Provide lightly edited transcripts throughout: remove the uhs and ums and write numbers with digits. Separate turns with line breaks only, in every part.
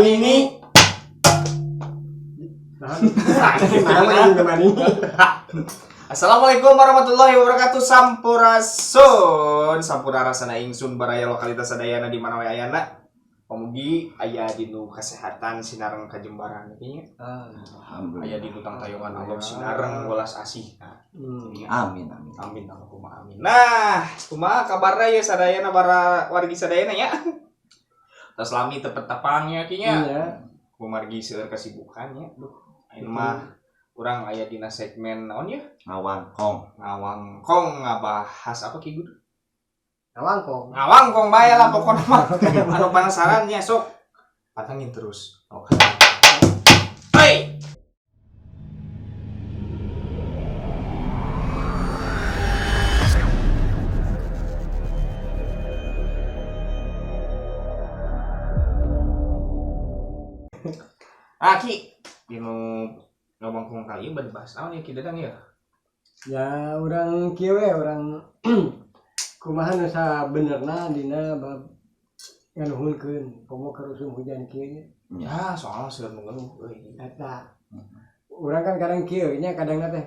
Manini.
Nah, ini.
Assalamualaikum warahmatullahi wabarakatuh. Sampurasun. Sampura rasana ingsun baraya lokalitas sadayana di mana wae ayana. Pamugi aya dinu kesehatan sinareng kajembaran nya.
Alhamdulillah.
Aya dinu tangtayongan Allah sinareng welas asih. Nah,
Amin amin.
amin Allahumma amin. Nah, kumaha kabarna ya sadayana para wargi sadayana nya? Tos lami tepet tepangnya kinya.
Iya.
Kumargi seueur kesibukan nya. Duh, ayeuna mah urang aya dina segmen naon ya?
Ngawangkong.
Ngawangkong ngabahas apa ki Gudu?
Ngawangkong.
Ngawangkong bae lah pokokna mah. Anu penasaran nya sok pantengin terus. Oke. Hey! Ah, Ki, dinu ngawangkong kali ini bahas naon ya Ki Dadang ya?
Ya urang kieu we urang kumaha nu sabenerna dina bab nganuhunkeun komo keur usum hujan kieu nya.
Ya, soalnya seueur nu ngeluh euy.
Eta. Urang kan kadang kieu nya kadangna teh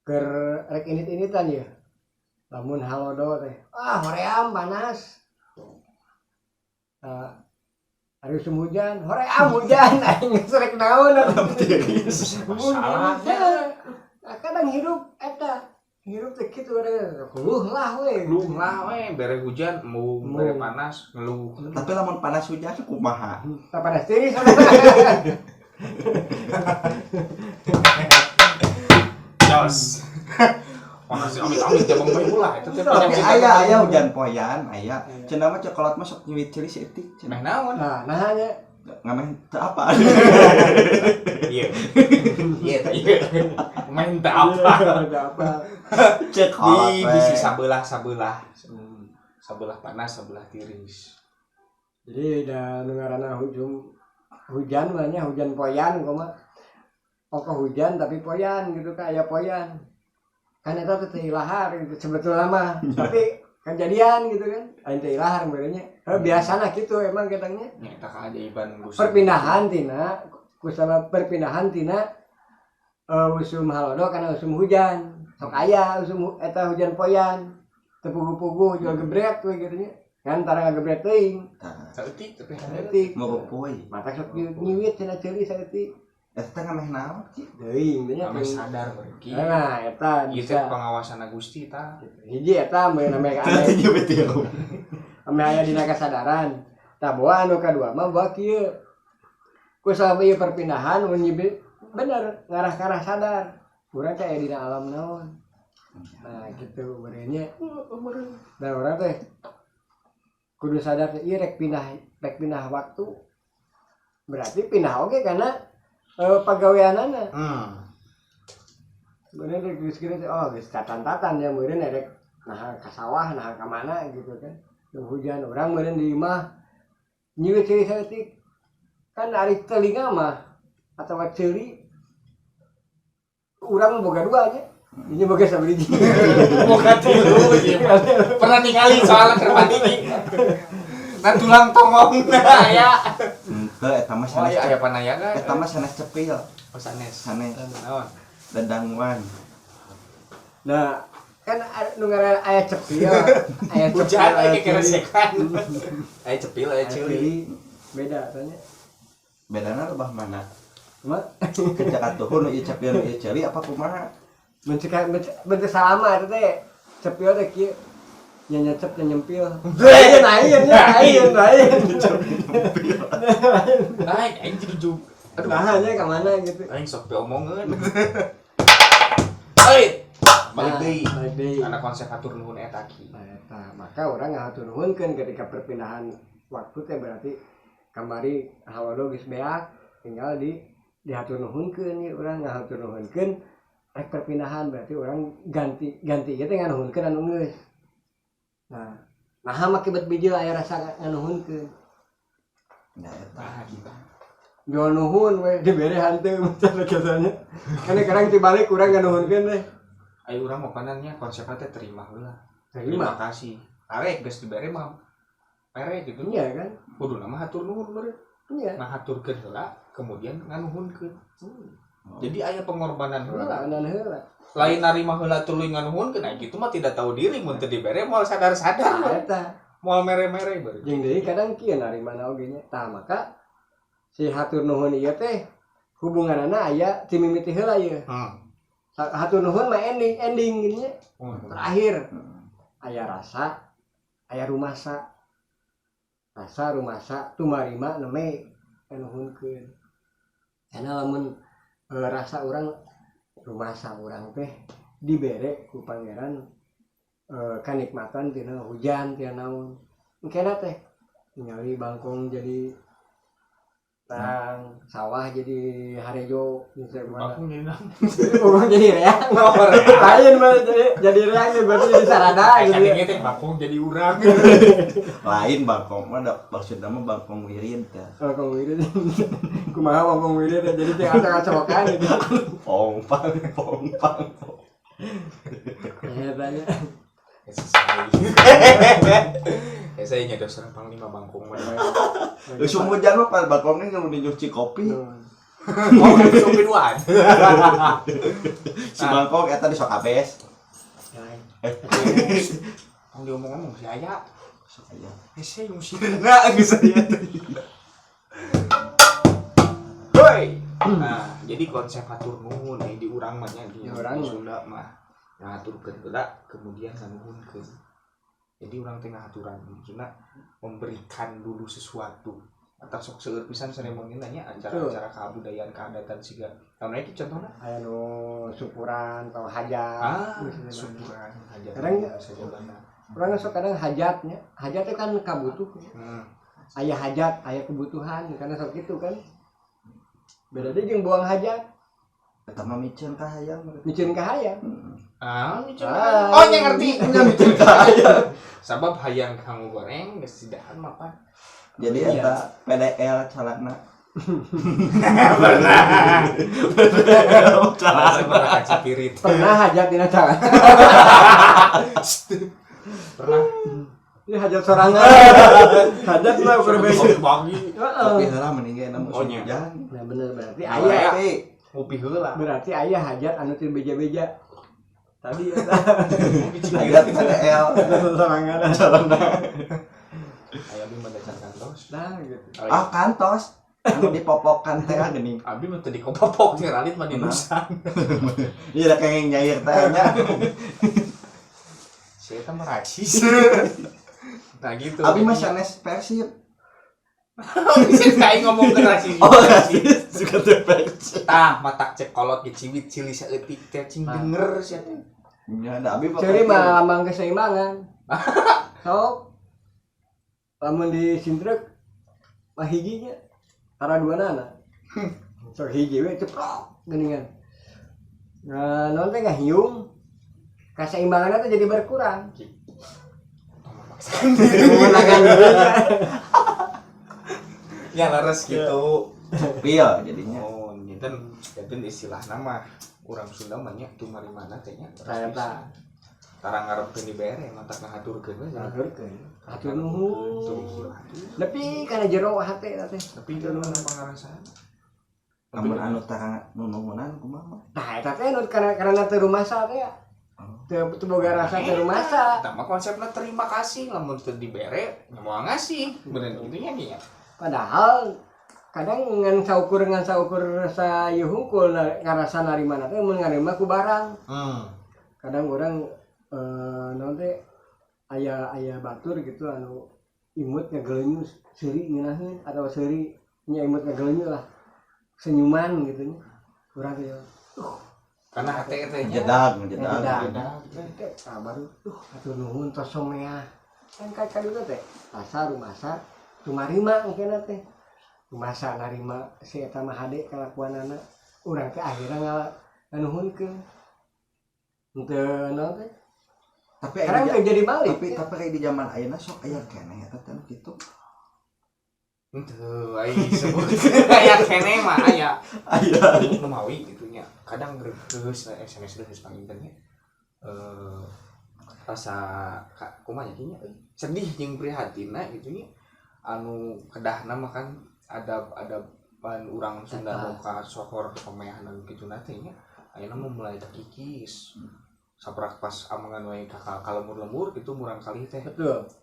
keur rek init-initan ya. Lamun halodo teh, ah hoream panas. Ari usum hujan, hoream hujan aing geus rek naon
Masalah.
Nah, kadang hirup eta hirup teh kitu kadang ngeluh lah we.
Ngeluh lah we, bere hujan embung, bere panas ngeluh.
Tapi lamun panas hujan kumaha?
Tak panas tiris.
Jos. Panas amit-amit jabang bae ulah eta teh
Tapi
penyakit.
aya hujan poyan, aya. Cenah mah coklat mah sok nyuwit ceuli saeutik.
Meh naon?
Nah, nah nya
Ngameh teu apa.
Iya. Iya teh iya. Main teh apa?
Teu apa.
Coklat.
Di bisi sabelah-sabelah. Sabelah panas, sabelah tiris.
Jadi da nu ngaranna hujan mah nya hujan poyan kumaha. Pokok hujan tapi poyan gitu kan aya poyan. Kan eta teh teu ilahar gitu sebetulnya mah. Tapi kejadian gitu kan. Lain teu ilahar meureunnya. Heuh biasana kitu emang kadangnya.
Nya eta kaajaiban Gusti.
Perpindahan tina kusabab perpindahan tina usum halodo kana usum hujan. Sok aya usum eta hujan poyan. Teu puguh-puguh jual gebret we gitu nya. Kan tara ngagebret teuing.
Saeutik tapi
Saeutik.
Ngorupoi.
Mata sok nyiwit cenah ceuli saeutik.
Eta teh ngameh naon Ki?
Teuing nya.
Ame sadar mereka.
Nah, eta
Ieu teh
bisa.
pengawasan Gusti tah.
Hiji eta mun ame ame
Teu
ame aya dina kasadaran. Tah bawa anu kadua mah bawa kieu. Ku sabab ieu perpindahan mun bener ngarah ka arah sadar. Urang teh aya dina alam naon. Nah, gitu berenya. Da urang teh kudu sadar teh ieu rek pindah waktu. Berarti pindah oge karena pagaweanana. Bener rek geus kieu teh oh geus tatan-tatan ya meureun rek nah ka sawah nah ka mana gitu kan. Hujan urang meureun di imah nyiwit ceuli saeutik. Kan ari telinga mah atawa ceuli urang boga dua nya. Ini boga sabiji.
Boga tilu ieu mah. Pernah ningali soalna keur mandi. Nah tulang tongongna aya.
Henteu eta mah
Oh
sanes.
iya aya panayaga.
Eta mah sanes cepil.
Oh sanes.
Sanes.
Naon?
Dadangwan.
Nah, kan nu ngaran aya cepil, aya cepil,
Hujan
aya
aya
ceuli.
keresekan. Aya cepil, aya ceuli.
Beda tanya.
Bedana lebah mana?
Cuma
Kecakatuhun nu ieu cepil nu ieu ceuli apa kumaha?
mencegah bentuk salama eta teh cepil teh kieu. Nya nyecep nya nyempil. Lain lain lain lain.
Lain aing jadi juga. Aduh,
Nah, nya ka mana gitu.
aing sok piomongeun. Hei, balik deui.
Balik deui.
Karena konsep hatur nuhun eta ki.
Nah, eta maka urang ngahatur nuhunkeun ketika perpindahan waktu teh berarti kamari halodo geus beak tinggal di dihatur nuhunkeun ieu urang ngahatur nuhunkeun rek perpindahan berarti urang ganti ganti ieu teh nganuhunkeun anu geus. Nah, naha make bet bijil aya rasa nganuhunkeun.
Nah eta.
Nah, gitu.
Jual nuhun we dibere hanteu misalnya katanya. Kan kadang dibalik urang nganuhunkeun teh.
Ayo urang mah panannya konsepna teh terima heula.
Terima.
Terima kasih. Arek geus dibere mah pere gitu.
Iya kan?
Kudu nama hatur nuhun beureum.
Iya.
Ngahaturkeun heula, kemudian nganuhunkeun. Jadi aya pengorbanan heula.
Heula, heula.
Lain narima heula tuluy nganuhunkeun, nah gitu mah tidak tahu diri, mun teu dibere moal sadar-sadar.
Nah, eta.
Moal mere-mere baru.
Jeung deui kadang kieu narimana oge nya. Tah maka si hatur nuhun ieu teh hubunganana aya ti mimiti heula ieu. Hatur nuhun mah ending ending gini nya. Terakhir aya rasa, aya rumasa. Rasa rumasa tumarima neme nganuhunkeun. Karena lamun rasa urang, rumasa urang teh dibere ku pangeran kanikmatan tina hujan, tina naon. Engkena teh ningali bangkong jadi terang, sawah jadi harejo, misalnya.
Bangkong jadi naon?
Bangkong jadi reang.
Oh, reang.
Lain mah jadi reang ya, berarti jadi sarada gitu.
Kadang teh bangkong jadi urang.
Lain bangkong mah da, maksudna mah bangkong wirid teh.
Bangkong wirid. Kumaha bangkong wirid teh jadi teh acak-acokan gitu.
Pong pang pong pang. Pong.
Ya tanya.
Ya, selesai. Ya saya nyedos serang panglima bangkong mah.
Usum hujan mah pan bangkongnya nu dinyuci kopi.
Oh, supin wan.
Si bangkong eta di sok abes. Eh,
Tong diomong-omong si aya.
Sok aya.
Hese ngusirna geus aya teh. Hoi. Nah, jadi konsep hatur nuhun nih di urang mah nya, di
Di urang
di
mah.
Sunda mah ngahaturkeun heula kemudian nganuhunkeun. Jadi urang teh ngahaturan, maksudna memberikan dulu sesuatu. Atau sok seueur pisan seremoni nya, acara-acara kebudayaan keadatan siga. Tahun itu contohna
Aya nu syukuran atau hajat.
Ah,
Misalnya.
syukuran hajat.
Kadang-
sajabana.
Urang sok kadang hajatnya, hajatnya kan kabutuh. Aya hajat, aya kebutuhan, karena sok gitu kan. Beda deui jeung buang hajat,
Eta mah miceun ka hayang.
Miceun ka hayang.
Ah, miceun.
Ah.
Oh, nya ngerti.
Nya miceun ka hayang.
Sabab hayang kanggo goreng geus didahar mah pan.
Jadi
Iya.
eta PDL calana.
Pernah.
PDL calana.
Pernah kacipirit.
Pernah hajat dina calana.
Pernah.
Ini hajat sorangan. Hajat mah ukur beda.
Bagi.
Kopi heula mending ge na
Oh,
musim
nya.
hujan.
Nah bener, berarti
Aya.
aya
Kopi.
Ngopi heula.
berarti aya hajat anu teu beja-beja. Tadi eta
Hajat PDL.
sorangan.
Calana.
Aya abi mah dacan kantos.
Nah gitu.
Ah kantos. Anu dipopokan teh geuning.
Abi mah teu dikopopok teh ralit mah dinusan.
Iya da kengeng nyair teh nya.
Saya teh mah rasis. Nah gitu.
Abi mah sanes Persib.
Bisa kayak ngomong ke rasis.
Oh, rasis juga teh Persib.
Tah, matak cek kolot ge ciwit cili saeutik teh cing
Nah.
denger sia teh.
Ya da abi
Ceri mah lambang keseimbangan. Sok lamun di sintrek mah hijinya tara dua nana. Sok hiji we ceprok geuningan. Nah, non teh ngahiung keseimbangannya teh jadi berkurang.
Tong memaksakan diri.
Menggunakan dirinya.
Ya leres gitu.
Pil jadinya.
Oh, nyenten nyenten istilah nama urang Sunda mah nya tumarimana teh nya.
Tah eta.
Tara ngarepkeun dibere matak ngahaturkeun we.
Ngahaturkeun. Hatur nuhun.
Tuh, hatur.
Nepi kana jero hate teh.
Tapi kan mana pangarasaan.
Lamun anu tara nunuhunan kumaha?
Nah, eta teh nu karena teu rumasa teh ya. Teu teu boga rasa teu rumasa.
Eta mah konsepna terima kasih, lamun teu dibere nya moal ngasih. Bener kitu nya nya.
Padahal kadang ngan saukur rasa ieu hungkul ngarasa narimana teh mun ngarima ku barang. Kadang orang naon teh aya aya batur gitu anu imut ngageleunyu seuri ngeunaheun atau seuri nya imut ngageleunyu lah. Senyuman gitu nya. Urang teh
Karena hate teh nya.
Ngejedag, ngejedag.
Ngejedag.
Ngejedag.
Teh tah baru hatur nuhun tos someah. Kan ka kaditu teh rasa rumasa tumarima engkena teh. Rumasa narima si eta mah hade kalakuanana urang teh akhirna nganuhunkeun. Henteu naon teh?
Tapi
Sekarang
aya
teh jadi balik.
tapi kayak di zaman ayeuna sok aya keneh eta teh anu kitu.
Henteu ai sebut aya keneh mah aya.
Aya.
Nu mawi gitu nya. Kadang geus SMS geus panginten nya. Rasa kumaha nya kieu nya euy. Sedih jeung prihatinna gitu nya. Anu kedahna mah kan Adab-adaban urang Sunda nu kasohor pameahan kitu na teh nya. Ayeuna mah mulai terkikis. Saprak pas amengan we ka ka lembur-lembur gitu murang kalih teh.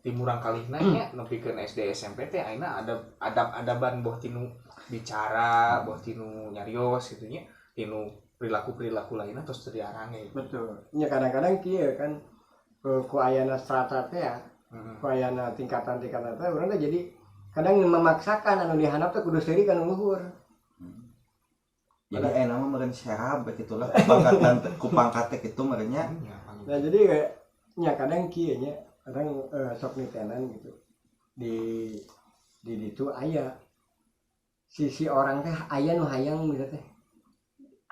Ti murang kalihna nya nepikeun SD SMP teh ayeuna ada adab-adaban boh tinu bicara, boh tinu nyarios gitu nya, tinu perilaku-perilaku lainnya terus teu diarange.
Betul nya, kadang-kadang kieu kan ku ayana strata teh ya, ku ayana tingkatan-tingkatan teh urang teh jadi kadang memaksakan anu dihandap teh kudu seuri ka nu luhur.
Jadi aya nama meureun serab gitu lah ku pangkatan ku pangkat teh kitu meureun nya.
Nya, paling.
Nah, jadi kayak nya kadang kieu nya, kadang sok nitenan gitu di ditu aya sisi orang teh aya nu hayang misalnya teh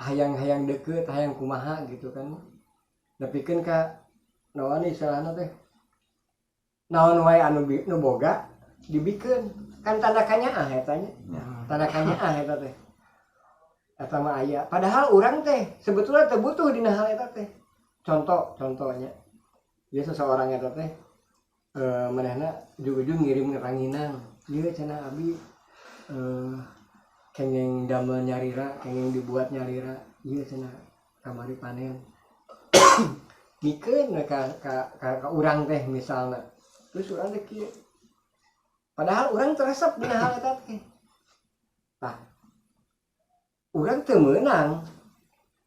hayang-hayang deket, hayang kumaha gitu kan, nepikeun ka naon istilahna teh, naon wae anu nu boga dibikeun kan, tanda kanyaah eta nya. Tanda kanyaah eta teh, eta mah aya, padahal urang teh sebetulnya teu butuh dina hal eta teh. Contoh, contohnya dia seseorang eta teh manehna ujug-ujug ngirim ranginang ieu cenah, "Abi kenging damel nyalira, kenging dibuat nyalira ieu cenah, kamari panen." Mikeun we ka urang teh misalna. Terus urang teh kieu, padahal urang teresep dina hal eta teh. Tah, urang teu meunang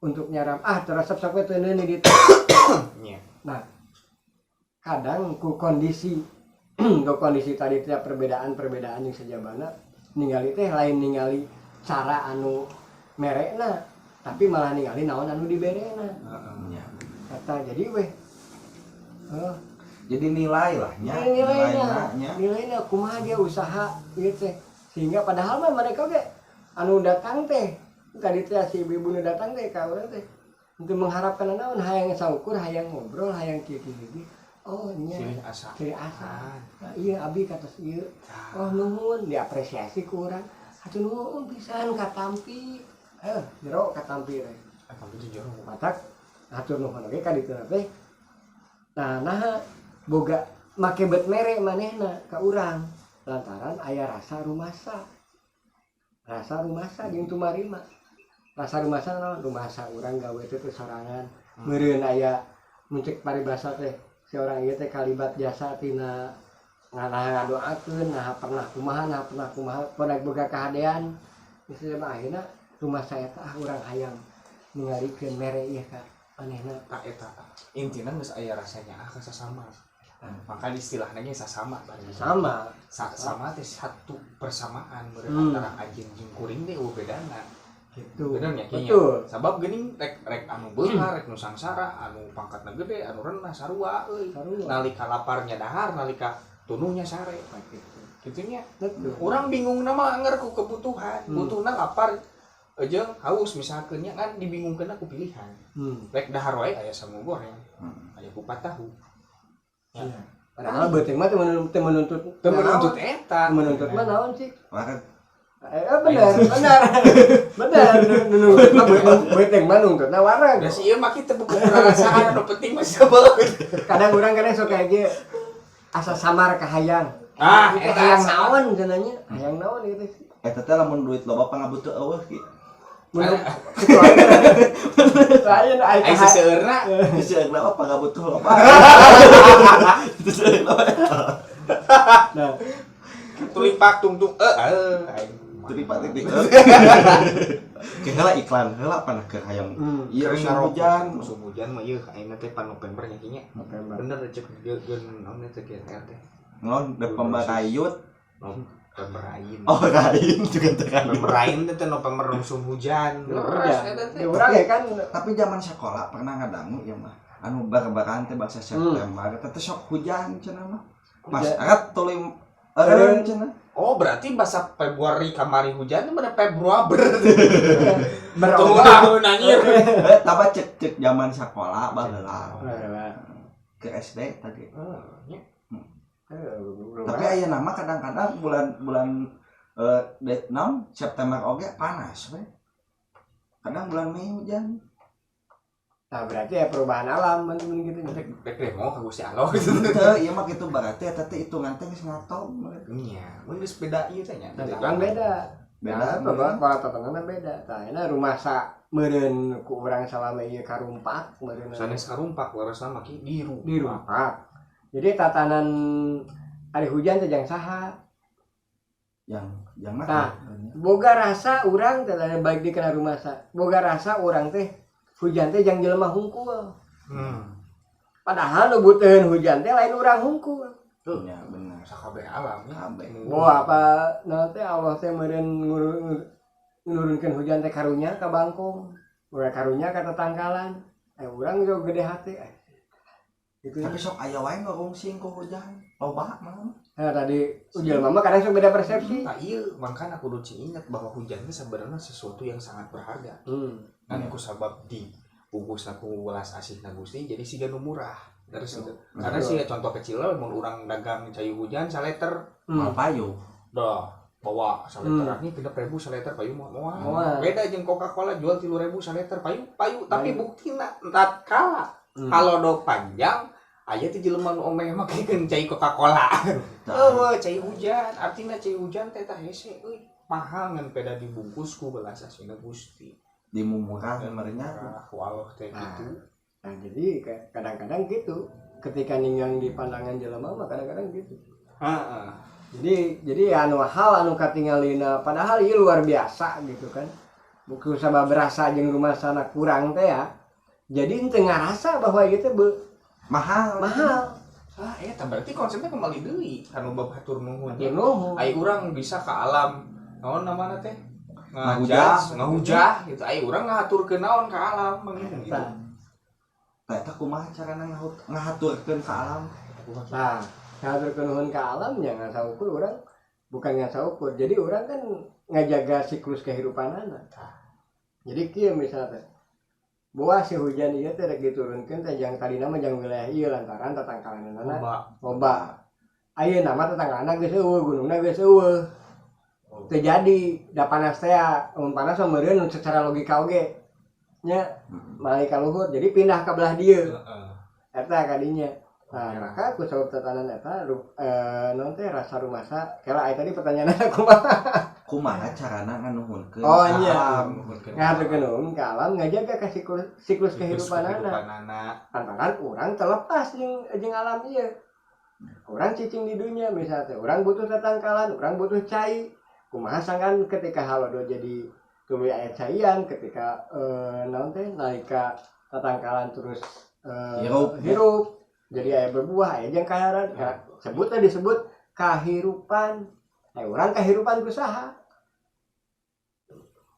untuk nyarap, ah teresep sampai teu neuni ditu. Nah, kadang ku kondisi tadi tiap perbedaan-perbedaan yang sejabana ningali teh lain ningali cara anu merekna, tapi malah ningali naon anu diberena. Kata jadi weh, oh,
Jadi nilai lah nya.
Nilainya.
Nya.
Nilainya kumaha dia usaha gitu teh, sehingga padahal mah mereka ge anu datang teh tadi teh, si ibu-ibu nu datang teh ka urang teh untuk mengharapkan naon, hayang saukur, hayang ngobrol, hayang kieu kieu kieu. Oh nya.
Silih asa.
Silih asa. Nah, iya abi kata iya, oh nuhun, diapresiasi ku urang, atuh nuhun pisan katampi, jero katampi teh.
Katampi itu jero.
Matak hatur nuhun oge ka ditu teh. Nah, nah boga make bet mere manehna ka urang lantaran aya rasa rumasa, rasa rumasa jeung tumarima. Rasa rumasa naon? Rumasa urang gawe teh teu sorangan. Meureun aya mun cek paribasa teh si orang ieu teh kalibat jasa tina nganah ngadoakeun, nah pernah kumaha, nah pernah kumaha, pernah boga kahadean misalnya mah. Akhirna rumasa eta, ah urang hayang ningalikeun mere ieu ka manehna.
Tak eta intina geus aya rasanya ah ka sasama, maka istilahnya ge sasama bari.
Sama.
Sama teh satu persamaan meureun antara anjeun jeung kuring teh euweuh bedana.
Gitu.
Bener nya kayaknya.
Betul.
Sabab geuning rek rek anu beunghar, rek nu sangsara, anu pangkatna gede, anu rendah, sarua euy.
Sarua.
Nalika laparnya dahar, nalika tunuhnya sare
gitu.
Kitu nya.
Betul.
Urang bingung nama anger ku kebutuhan. Butuhna lapar jeung haus misalkeun nya, kan dibingungkeun ku pilihan. Rek dahar wae aya sangu goreng, aya kupat tahu. Ya.
Iya. Padahal beuteung mah teu menuntut.
Teu menuntut eta.
Teu menuntut mah naon sih?
Wareg.
Bener, bener. Bener, nu nuntut mah beuteung mah nuntutna wareg.
Da si ieu mah kitu buku perasaan, anu penting mah sebel.
Kadang urang kadang sok kayak gitu asa samar kahayang.
Ah,
Itu
eta
hayang
asa.
Naon cenah nya? Hayang naon gitu sih.
Eta teh lamun duit loba pangabutuh euweuh ki.
Mun lain ai
Ai seseueurna.
Seseueurna mah pangabutuh loba. Seseueurna mah.
Nah,
tulipak tungtung aing.
Tulipak titik. Ke heula iklan heula panah keur hayang. Ieu
Keur
musim
ngarokok.
hujan.
Musim hujan mah ieu ayeuna teh pan November nya kinya.
November.
Bener cek geun naon teh GNR teh.
Ngon November rayut.
November rain.
Oh, rain juga teh kan.
November rain teh November musim hujan. Leres
Hujan.
eta teh.
Di urang ya kan.
Tapi zaman sekolah pernah ngadangu ya mah. Anu bar-baran teh bahasa September teh teh sok hujan cenah mah. Pas
Hujan.
erat tuluy eureun cenah.
Oh, berarti bahasa Februari kamari hujan itu bener Februari.
Berobat.
Tahun anjir.
Eh, tambah cek cek zaman sekolah baheula ke SD tadi.
Oh, nya.
Tapi aya nama kadang-kadang bulan-bulan naon September oge panas we. Kadang bulan Mei hujan.
Nah, berarti ya perubahan alam mun gitu nya.
Rek rek demo ka Gusti Allah gitu.
Henteu, ieu mah kitu berarti eta teh hitungan teh geus ngato.
Iya, mun geus beda ieu teh nya.
Nah, kan beda.
Beda.
Nah, pola pola tatanan beda. Tah, ini rumah sa meureun ku urang salama ieu karumpak meureun.
Sanes karumpak leresna mah ki dirumpak.
Dirumpak. Jadi tatanan ari hujan teh jang saha?
Yang mana?
Nah. Boga rasa urang teh baik di kana rumah sa. Boga rasa urang teh hujan teh jang jelema hungkul. Padahal nu butuheun hujan teh lain urang hungkul.
Ya benar.
Sakabeh alam nya.
Kabeh.
Boa apa naon teh Allah teh meureun nurunkeun hujan teh karunya ka bangkong. Urang karunya ka tetangkalan. Urang juga gede hati. Gitu.
Tapi sok aya wae ngurungsing ku hujan. Loba mah.
Nah, tadi hujan mah kadang sok beda persepsi.
Nah, iya, makanya kudu ingat bahwa hujan itu sebenarnya sesuatu yang sangat berharga. Kan ku sabab di bungkus ku welas asih na Gusti jadi siga nu murah. Terus gitu. Karena sih contoh kecil lah mun urang dagang cai hujan saliter
Mal payu.
Dah bawa saliter ini 6.000 saliter payu moal.
Moal.
Beda jeung Coca-Cola jual 3.000 saliter payu payu tapi
Payu.
Buktina tatkala halodo panjang aya teh jelema nu omeh makeun cai Coca-Cola. Eueuh cai hujan, artinya cai hujan teh tah hese euy. Mahal ngan peda dibungkus ku belas asihna Gusti.
Di murah merenya.
Ku Allah teh
Nah.
gitu.
Nah, jadi kadang-kadang gitu. Ketika ninggang di pandangan jelema mah kadang-kadang gitu.
Heeh.
Jadi anu hal anu katingalina padahal ieu luar biasa gitu kan. Buku sabab berasa jeung rumah sana kurang teh ya. Jadi henteu ngarasa bahwa ieu teh
Mahal.
Mahal.
Ah, eta berarti konsepnya kembali deui kanu bab hatur nuhun.
Hatur nuhun.
Ai urang bisa ke alam naon namana teh?
Ngahujah.
Ngahujah gitu. Ai urang ngahaturkeun naon ka alam gitu.
Eta.
Tah eta kumaha carana ngahaturkeun ka alam?
Nah, ngahaturkeun nuhun ka alam nya ngasaukur urang bukan ngasaukur. Jadi urang kan ngajaga siklus kehidupanana. Jadi kieu misalnya teh. Buah si hujan ieu teh rek diturunkeun teh jang tadina mah jang wilayah ieu lantaran tatangkalanana
Loba.
Loba. Ayeuna mah tatangkalanna geus eueuh, gunungna geus eueuh. Teu jadi da panas teh mun panas mah meureun secara logika oge. Nya malih ka luhur jadi pindah ka belah dieu.
Heeh.
Eta kadinya. Nah, maka ku sabab tatanan eta naon teh rasa rumasa kela aya tadi pertanyaan kumaha?
Kumaha carana nganuhunkeun
Oh,
ka
iya.
alam?
Ngahaturkeun nuhun ka alam ngajaga ka siklus, siklus kehidupanana.
Kehidupanana.
Lantaran urang terlepas jeung jeung alam ieu. Urang cicing di dunia misalnya teh, urang butuh tetangkalan, urang butuh cai. Kumaha sangkan ketika halodo jadi tuluy aya caian ketika naon teh nalika tatangkalan terus
Hirup.
Hirup jadi aya berbuah aya jeung kaharan. Nah, sebutnya disebut kahirupan. Nah, urang kahirupan ku saha?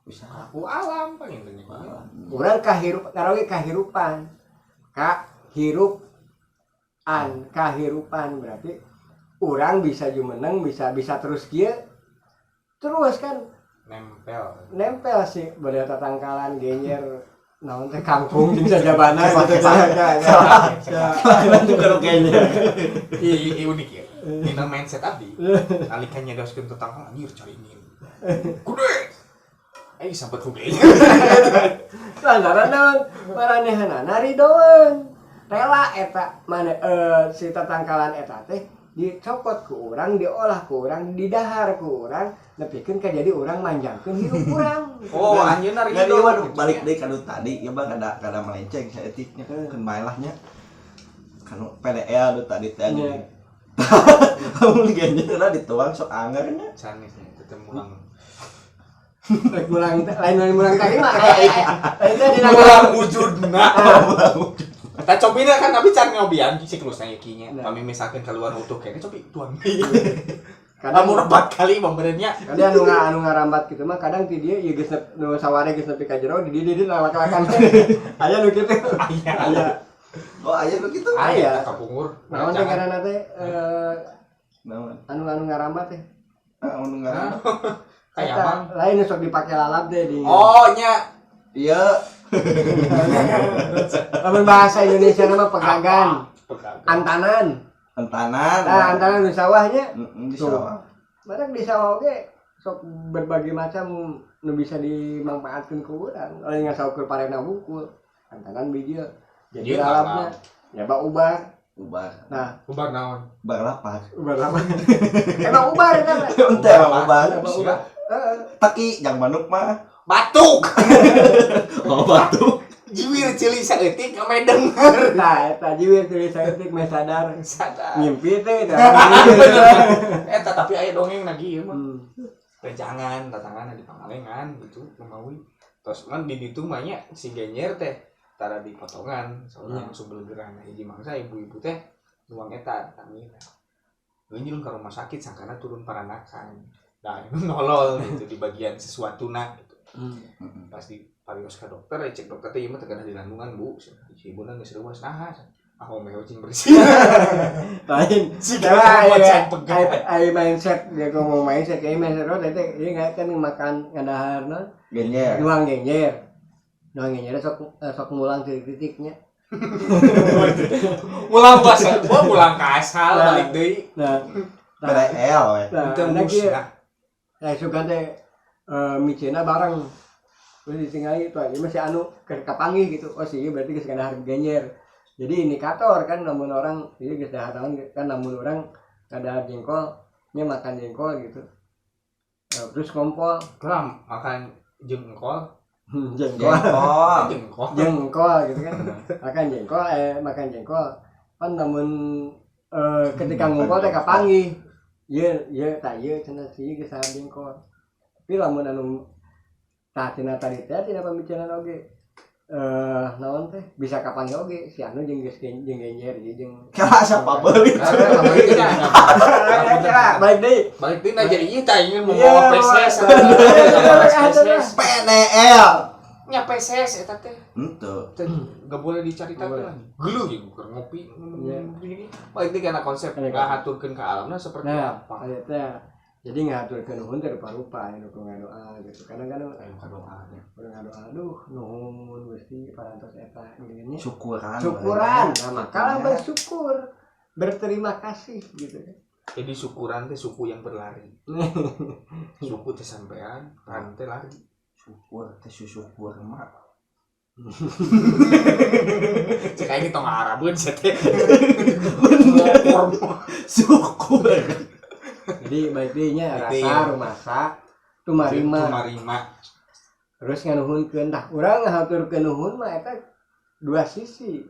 Bisa.
Ku alam paling intinya.
Urang kahirup ngaroge kahirupan. Kahirup an kahirupan berarti urang bisa jumeneng bisa bisa terus kieu terus kan
Nempel.
Nempel sih beda tatangkalan genyer naon teh kangkung jeung sajabana gitu.
Juga kayaknya.
Iya, iya unik ya. Dina mindset abdi. Nalika nyadoskeun tetangga anjir cari ini. Gede. Sampai gede.
Lantaran naon maranehanana ridoeun rela eta mana si tatangkalan eta teh dicopot ku urang diolah ku urang didahar ku urang nepikeun ka jadi urang manjangkeun hirup urang.
Oh, anjeunna
Nggak,
ridho.
iya mah balik deui ka nu tadi, ieu mah kada melenceng saeutiknya kan bae lah nya. Kanu PDL nu tadi teh.
Iya.
Lamun genyeuna dituang sok anger nya.
Sanes nya tetep mulang.
Rek mulang teh lain lain mulang tadi mah lain teh dina
Mulang wujudna. Tah copina kan tapi can nyobian siklusna ieu kinya.
Nah.
Kami misalkan keluar utuh kayaknya cobi tuang.
Kadang
Lamun 4 kali pemberennya.
Kadang anu ngarambat gitu mah kadang ti dieu ieu geus nu saware geus nepi ka jero di dieu di dieu lawak-lawakan. Aya nu kitu.
Aya.
Aya.
Oh, aya nu kitu.
Aya kapungkur.
Naon teh ngaranna teh
Naon?
anu anu ngarambat teh.
Ah, anu ngaran.
Kayak
Eta,
abang.
lain nu sok dipake lalap teh di.
Oh, nya.
Iya.
Lamun bahasa Indonesia nama pegagan,
Pegagan.
antanan.
Entanan.
Nah, antanan di sawahnya.
Heeh, di
Tuh.
sawah.
Barang di sawah oge sok berbagai macam nu bisa dimanfaatkeun ku urang. Lain ngasaukur parena wungkul. Antaran bijil jadi
Iya,
lalapna ya ba ubar.
Ubar.
Nah,
Ubar naon?
Ubar lapar.
Ubar lapar. Emang ubar eta mah.
Ente emang ubar.
Emang ubar. Heeh.
Teki jang manuk mah.
Batuk.
Oh, batuk.
Jiwir ceuli saeutik ame denger.
Nah, eta jiwir tulis saeutik meh sadar.
Sadar.
Ngimpi teh da.
Eta tapi aya dongeng lagi ieu mah. Rencangan tatangan di Pangalengan gitu Lumawi. Terus kan di ditu mah nya si genyer teh tara dipotongan seorang subelegeran hiji mangsa ibu-ibu teh nuang eta tangina. Ngeunyeun ka rumah sakit sangkana turun paranakan. Nah, nolol gitu di bagian sesuatuna gitu. Pas di parios ka dokter, cek dokter teh ieu mah teu kena di landungan, Bu. Si ibuna geus reuas naha. Aku meh cing bersih.
Lain.
Si
Nah,
macan pegang.
Ai mindset dia ngomong mindset kayak mindset oh teh ieu kan makan ngadahar naon?
Genyer.
Nuang genyer. Nuang genyer sok sok mulang titik-titiknya.
Mulang bahasa, gua mulang ka asal balik deui.
Nah,
PDL we.
nah,
Teu
nah, kieu.
musnah.
Nah, sugan teh micena bareng. Terus ditinggali tuh ieu masih anu keur kapanggih gitu. Oh sih berarti geus ngadahar genyer. Jadi indikator kan lamun orang ieu geus dahar naon kan lamun orang ngadahar jengkol nya makan jengkol gitu. Terus ngompol.
Kelam makan jengkol.
Jengkol.
Jengkol.
Jengkol.
Jengkol gitu kan. Makan jengkol makan jengkol. Kan lamun ketika ngumpul teh kapanggih. Ieu ieu tah ieu cenah si geus dahar jengkol. Tapi lamun anu tah tina tadi teh tina pembicaraan oge naon teh bisa kapanggih oge si anu jeung geus jeung genyer ieu jeung
Kela asa pabelit.
Balik deui.
Balik deui nah jadi ieu tah ingin
Iya,
membawa PCS.
bawa-
PNL.
Nya PCS eta teh.
Henteu.
Teh gak boleh dicaritakeun
Boleh.
lagi. Geuleuh jeung keur ngopi
Iya.
gini. Balik deui kana konsep
Kana
ngahaturkeun ka alamna seperti
Nah,
apa.
aya teh. Jadi ngahaturkeun nuhun teh rupa-rupa anu ku ngadoa gitu. Kadang-kadang
Ayo kadoa nya.
urang ngadoa aduh nuhun Gusti parantos eta gini nya.
Syukuran.
Syukuran. Nah, makalah bersyukur, berterima kasih gitu kan.
Jadi syukuran teh suku yang berlari. Suku teh sampean, ran teh lari.
Syukur teh syukur mah.
Cek aing tong Arabeun sia teh.
Syukur.
Jadi baik deui nya
Baik deui.
rasa rumasa tumarima
Tumarima.
terus nganuhunkeun tah urang ngahaturkeun nuhun mah eta dua sisi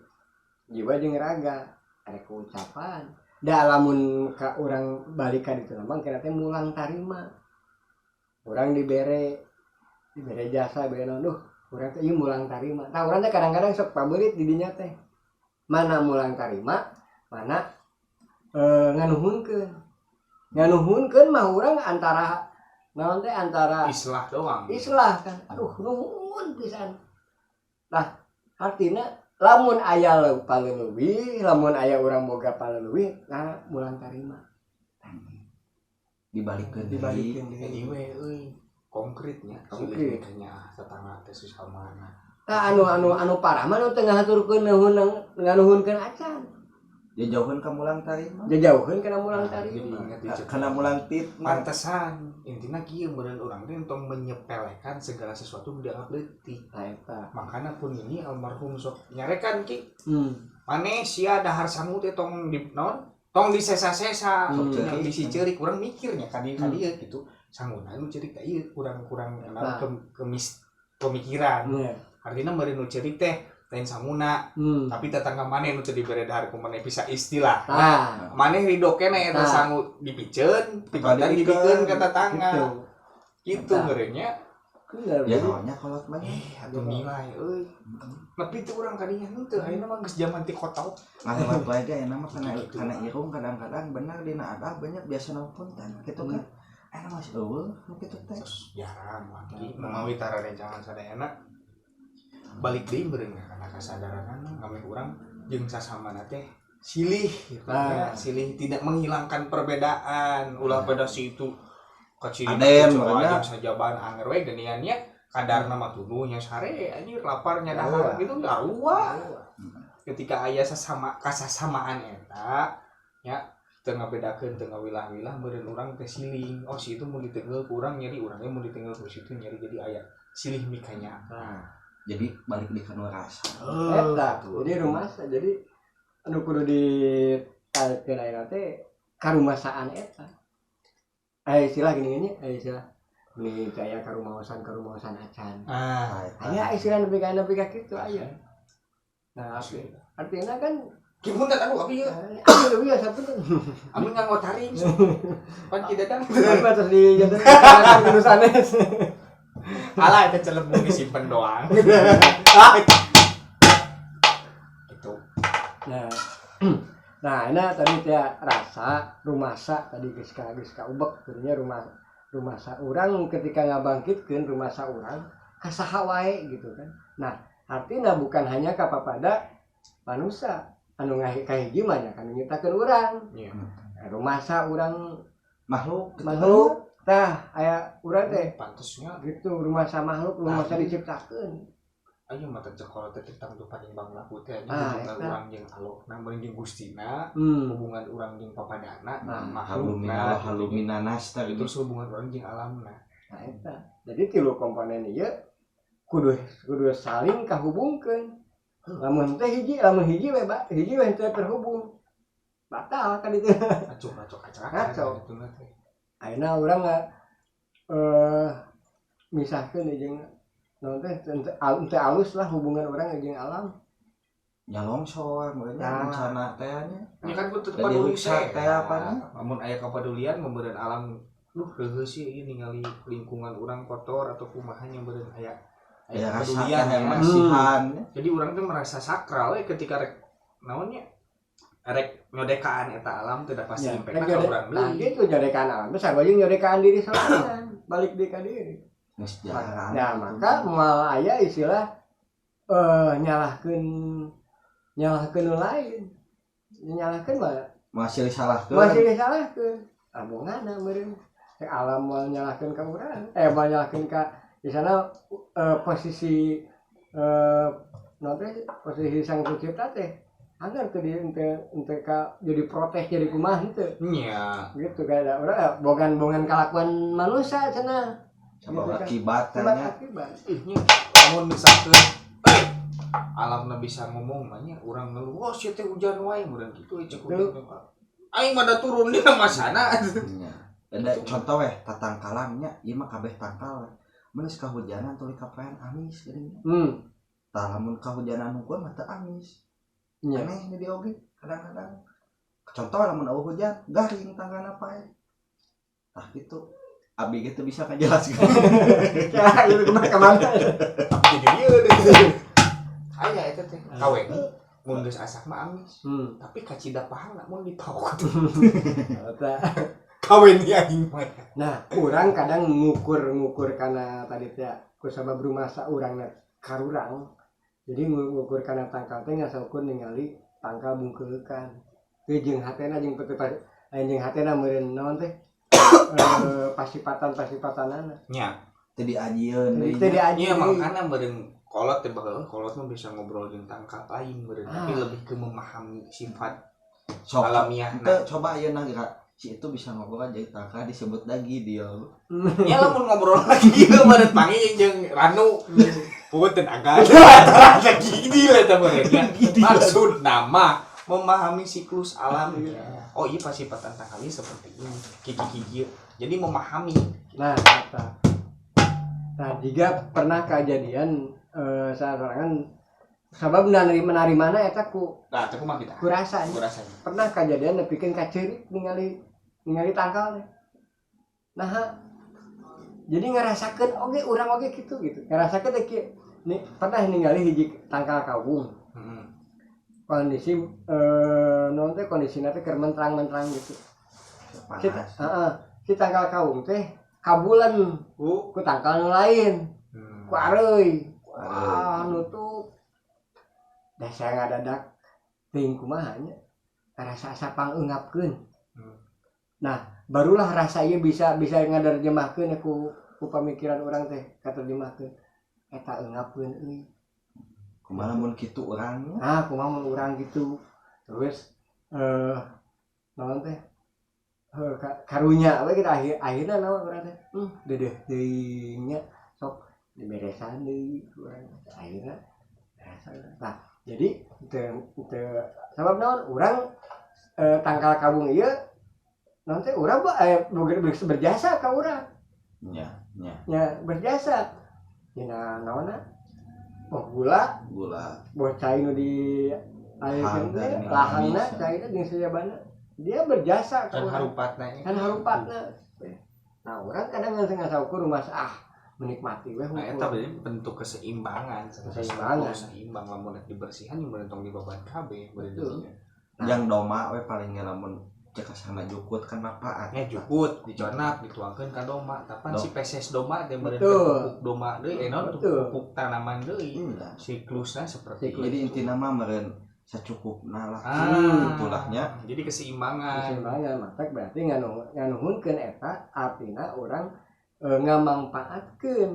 jiwa jeung raga ada keucapan da lamun ka urang balik ka ditu mah kira teh mulang tarima urang dibere dibere jasa bere naon duh urang teh ieu mulang tarima tah urang teh kadang-kadang sok pabeulit di dinya teh mana mulang tarima mana nganuhunkeun nganuhunkeun mah urang antara naon teh antara
Islah doang.
islah kan aduh nuhun pisan nah artinya lamun aya paleleuwih lamun aya urang boga paleleuwih nah mulang tarima
Dibalikeun.
dibalikeun deui
Anyway, euy, konkretnya
Konkret.
kayaknya tetangga teh susah mana.
tah anu anu anu parah mah nu teu ngahaturkeun nuhun nganuhunkeun acan
Jauhkeun ka mulang tarima.
jauheun kana mulang
Nah, jadi
tarima
ingat dicek.
Kana mulang tit mah.
Pantesan intinya kieu meureun urang teh tong menyepelekan segala sesuatu nu dianggap leutik.
nah eta
Makana pun ini almarhum sok nyarekan ki maneh sia dahar sangu teh tong di naon? Tong disesa-sesa, yang bisi ceurik urang mikirnya ka dieu ka dieu gitu. Sanguna nu ceurik teh ieu kurang-kurang
Nah.
kemis pemikiran.
Iya.
Artinya meureun nu ceurik teh lain sanguna tapi tetangga maneh nu teu dibere dahar ku maneh bisa istilah.
Tah
Maneh ridho keneh eta
Nah.
sangu dipiceun, tibatan
Dibikeun.
dibikeun ka tetangga.
gitu
Gitu
Nah.
meureunnya.
Bener,
Ya
jadi
soalnya kolot mah nya.
Atuh nilai euy. Nepi teu urang kadinya henteu ayeuna mah geus jaman ti kota.
Ngalewat wae ge ayeuna mah kana
Gitu.
kana irung kadang-kadang bener dina ada banyak biasa nonton teh gitu kan. Ayeuna masih eueuh nu kitu teh.
Terus jarang lagi mamawi tara rencangan sadayana balik deui meureun kana kasadaran ngameh urang jeung sasamana teh silih gitu
Nah.
ya. Silih tidak menghilangkan perbedaan ulah pada si itu kecil
Adem, makanya.
jeung sajaban anger we geuningannya kadarna mah tuduhnya sare anjir laparnya dahar
Sarua.
gitu sarua ketika aya sesama kasasamaan eta ya teu ngabedakeun teu ngawilah-wilah meureun urang teh siling oh si itu mun diteunggeul ku urang nyeri urangnya mun diteunggeul ku si itu nyeri jadi aya silih mikanya
Nah,
Jadi balik di kanu rasa.
Eta jadi rumasa, jadi anu kudu ditaikeun ayeuna teh karumasaan eta. Aya istilah gini gini, aya istilah ini aya karumaosan karumaosan acan.
Ah,
aya istilah nepi ka kitu aya. Nah, artinya kan
Kimun datang abi ya.
Aduh, biasa pun.
Abi nganggo taring. Pan ki datang.
Abi atas di jantan kudu sanes.
Alah eta celebung disimpen doang. Gitu.
Nah, ini tadi teh rasa rumasa tadi geus ka ubek jadinya rumasa urang ketika ngabangkitkeun rumasa urang ka saha wae gitu kan. Nah, artinya bukan hanya kapapada manusia anu kahiji mah nya kan nyiptakeun urang.
Iya.
Nah, rumasa urang
makhluk
makhluk tah aya urang teh
pantesnya
gitu rumasa makhluk rumasa diciptakeun.
Ayo mata cekol teh tentang tuh paling bang laku teh hubungan urang jeung Allohna meureun jeung Gustina, hubungan urang jeung papadana, makhlukna,
haluminanas teh
terus hubungan urang jeung alamna.
Nah eta. Jadi tilu komponen ieu kudu saling kahubungkeun. Lamun teh hiji, lamun hiji we hiji we teu terhubung. Batal kan itu.
Ngaco
Ngaco. Ayeuna urang misahkeun jeung naon teh teu alus lah hubungan urang jeung alam.
Nya longsor meureun bencana teh nya.
Nya kan kudu peduli
teh apanya.
Lamun aya kapedulian meureun alam duh reuheus sih ieu ningali lingkungan urang kotor atau kumaha nya meureun aya
ya kepedulian yang masihan.
Jadi urang teh merasa sakral we ketika rek naon nya rek nyodekaan eta alam teh da pasti impact ka urang deui.
Nah gitu nyodekaan alam teh sarua jeung nyodekaan diri sorangan, balik deui ka diri.
Geus jarang.
Nah, maka moal aya istilah nyalahkeun nu lain. Nyalahkeun mah
masih disalahkeun.
Masih disalahkeun. Abongana meureun. Alam moal nyalahkeun ka urang, moal nyalahkeun ka di sana posisi posisi sang pencipta teh anggar ke dia ente ka jadi protes jadi kumaha henteu
nya
gitu kayak urang bongan-bongan kalakuan manusia cenah
sabab
gitu kan.
Akibat nya
akibat
nya lamun misalkeun alamna bisa ngomong mah nya urang ngeluh oh sia teh hujan wae meureun kitu cek hujan aing mah da turun dina masana
nya ada contoh weh tatangkalan nya ieu mah kabeh tangkal mun geus kahujanan tuluy kapaean amis geuning. Tah lamun kahujanan hungkul mah teu amis. Aneh di oge kadang-kadang. Contoh lamun eueuh hujan garing tanggalna pae. Tah kitu. Abi ge teu bisa kajelaskeun.
Ya ieu kumaha ka mana.
Jadi ieu deh. Aya eta teh kawe mun geus asak mah amis. Tapi kacida pahala mun dipaok.
Eta
kawin aing mah.
Nah, urang kadang ngukur-ngukur kana tadi teh ku sabab rumasa urangna karurang. Jadi ngukur kana tangkal teh ngasaukeun ningali tangkal bungkeukan. Teu jeung hatena jeung jeung hatena meureun naon teh? Pasipatan-pasipatanana.
Nya,
teu diajieun deui.
Teu diajieun.
Nya mangkana meureun kolot teh baheula kolot mah bisa ngobrol jeung tangkal lain meureun, tapi lebih ke memahami sifat alamiah.
Teu coba ayeuna geura si itu bisa ngobrol aja tangka disebut lagi dia.
Ya lamun ngobrol lagi ieu meureun panggil jeung Ranu. Punten agak lagi lah eta meureun. Maksud nama memahami siklus alam. Oh iya pasti tangkal ieu seperti ini. Kiki-kiki. Jadi memahami.
Nah, eta. Nah, jika pernah kejadian sarangan sabab menari mana eta ku.
Nah, teh kumaha kita?
Ku rasa.
Ku rasa.
Pernah kejadian nepikeun ka ceurik ningali tangkal teh. Nah, jadi ngerasakeun oge urang oge kitu gitu. Ngerasakeun teh kieu. Nih, pernah ningali hiji tangkal kawung. Kondisi naon teh kondisina teh keur mentrang-mentrang gitu.
Panas.
Heeh. Si tangkal kawung teh kabulan ku tangkal nu lain. Ku areuy. Wah, nutup. Da saya ngadadak teuing kumaha nya. Rasa asa pangeungapkeun. Nah, barulah rasa ieu bisa ngaderjemahkeun ku pamikiran urang teh katerjemahkeun. Eta eungapkeun euy.
Kumaha mun kitu urang?
Ah, kumaha mun urang kitu. Terus naon teh? Karunya we kita akhirna naon urang teh? Dedeh deui nya sok diberesan deui urang. Akhirnya nah, jadi teu teu sabab naon urang tangkal kabung ieu nanti urang berjasa ka urang.
Nya, nya.
Nya berjasa dina naonna, oh gula,
Gula.
Boh cai nu di
Lahang
teh
teh,
lahangna
bisa.
Caina jeung sajabana dia berjasa ka
Kan
urang.
Harupatna nya.
Kan harupatna. Nah, urang kadang ngan saukur rumah ah menikmati we
Nah,
hungkul.
eta berarti bentuk keseimbangan.
Keseimbangan.
Seimbang, lamun rek dibersihan yang tong dibabat kabeh berarti.
Betul.
Yang doma we paling ge lamun cek kasana jukut kan manfaat.
Nya jukut, diconak, dituangkeun ka doma. Tapan si feses doma teh meureun pupuk doma deui, naon tuh, pupuk tanaman deui.
Iya.
Siklusna seperti
Siklus.
Jadi intina mah meureun sacukupna lah.
Ah,
Itulahnya.
jadi keseimbangan.
Keseimbangan, matak berarti nganuhunkeun eta artina urang ngamangpaatkeun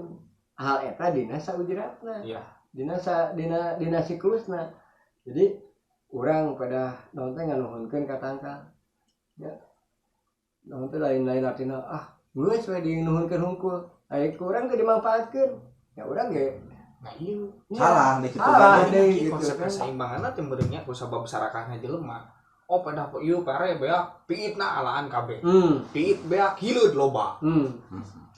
hal eta dina saujratna. Dina sa dina dina siklusna. Jadi urang pada naon teh nganuhunkeun ka tangkal. Ya. Naon teh lain-lain artina ah geus we dinuhunkeun hungkul. Aya ku urang teh dimanfaatkeun. Ya urang ge
Nah, iya.
Salah deh kitu.
Salah
Kan.
deh
Iya,
gitu
konsep
kan.
keseimbangan teh meureun nya ku sabab sarakahna jelema. Oh, pada ieu pare beak piitna alaan kabeh. Piit beak hileud loba.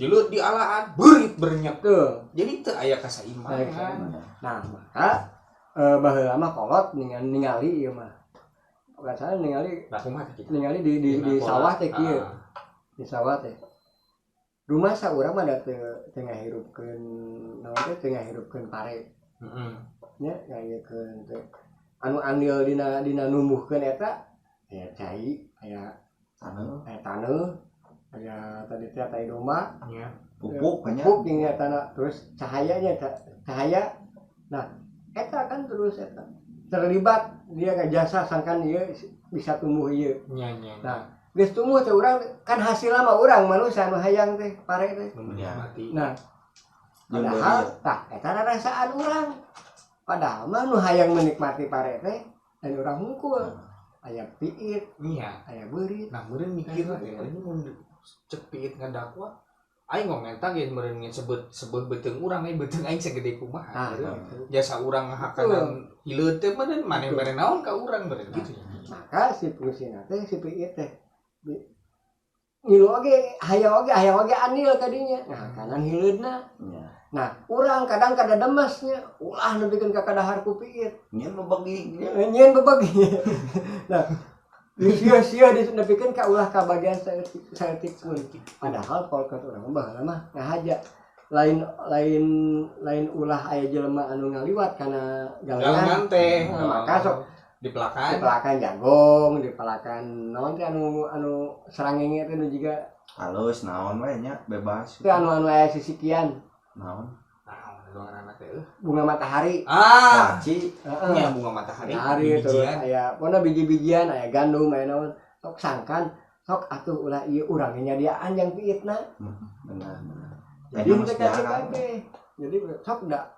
Hileud di alaan, beurit berenyek.
Betul.
Jadi teu aya
Aya
keseimbangan.
keseimbangan. Nah, maka baheula mah kolot ningali ieu mah. Rasana ningali
Nah, kumaha teh kita?
Ningali di
Dina pola.
sawah teh kieu.
Ah.
Di sawah teh. Rumah saurang mah da teu teu ngahirupkeun naon teh, teu ngahirupkeun pare. Nya ngayekeun teh. Anu andil dina dina numbuhkeun eta aya cai, aya
Taneuh,
aya taneuh, aya tadi teh tai domba,
pupuk banyak.
Pupuk jeung eta na, terus cahayanya cahaya. Nah, eta kan terus eta terlibat dia ngajasa sangkan ieu bisa tumbuh ieu.
Nya nya.
Nah, geus tumbuh teh urang kan hasilna mah urang manusia anu hayang teh pare teh.
Menikmati.
Nah,
Jeung
padahal tah eta rarasaan urang. Padahal mah nu hayang menikmati pare teh dan urang hungkul. Aya piit, aya beurit.
Nah, meureun mikir lah, ya, ini mun cek piit ngadakwa aing ngomenta ge meureun sebut sebut beuteung urang, aing beuteung aing segede kumaha.
Ah,
meureun.
gitu.
Jasa urang ngahakanan hileud teh meureun maneh mere naon ka urang meureun gitu ya.
Maka si fungsina teh si piit teh ngilu oge hayang oge andil ka dinya ngahakanan hileudna. Nah, urang kadang kada demesnya ulah nepikeun ka kadahar ku piit.
Nyeun bebegi nya.
Nyieun bebegi. Nah, sia-sia nepikeun ka ulah ka bagian saeutik saeutik pun. Padahal kolot urang mah baheula mah ngahaja lain lain lain ulah aya jelema anu ngaliwat kana galengan.
Galengan teh.
Nah, maka sok
dipelakan.
Dipelakan jagung, dipelakan naon teh anu anu serangenge teh nu jiga
Halus naon we nya bebas.
Teh anu anu aya sisikian.
Naon?
Naon galengan teh?
Bunga matahari.
Ah,
Laci.
Heeh.
Nya bunga matahari.
Matahari terus
biji-bijian.
Aya pokona biji-bijian, aya gandum, aya naon. Sok sangkan sok atuh ulah ieu urang nyadiaan yang piitna.
Benar, benar.
Jadi
Emang
teh
sejarah.
kabeh. Jadi sok da